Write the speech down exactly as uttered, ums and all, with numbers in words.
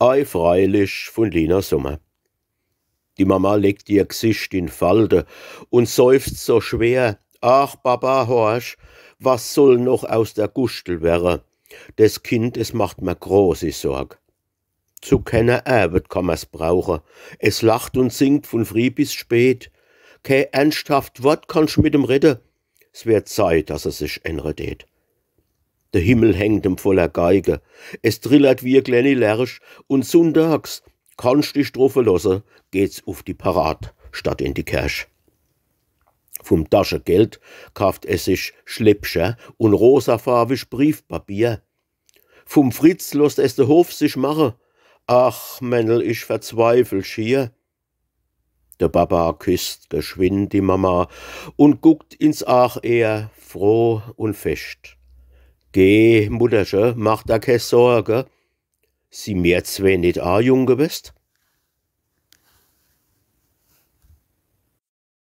Ei freilich vun Lina Sommer. Die Mama legt ihr G'sicht in Falde un seufzt so schwer: „Ach, Baba, horch, was soll noch aus der Guschtel werre? Des Kind, es macht mer großi Sorg. Zu kenner Ärwet kann mer's brauche. Es lacht un singt vun frieh bis spät. Kä ernsthaft Wort kannsch mit em redde. S wär Zeit, dass er sich ännre deet. De Himmel hängt em voller Geige. Es trillert wie e klenni Lerch. Un sunndags, kannsch dich druff verlosse, geht's uff die Parad statt in die Kerch. Vum Taschegeld kaaft es sich Schläppcher un rosafarwig Briefpapier. Vum Fritz losst es de Hof sich mache. Ach, Männel, ich verzweifel schier.“ De Baba küsst geschwind die Mama un guckt ins Aach ehr froh un fescht. „Geh, Mutterche, mach der kä Sorge. Si mir zwee nit aa jung gewest?“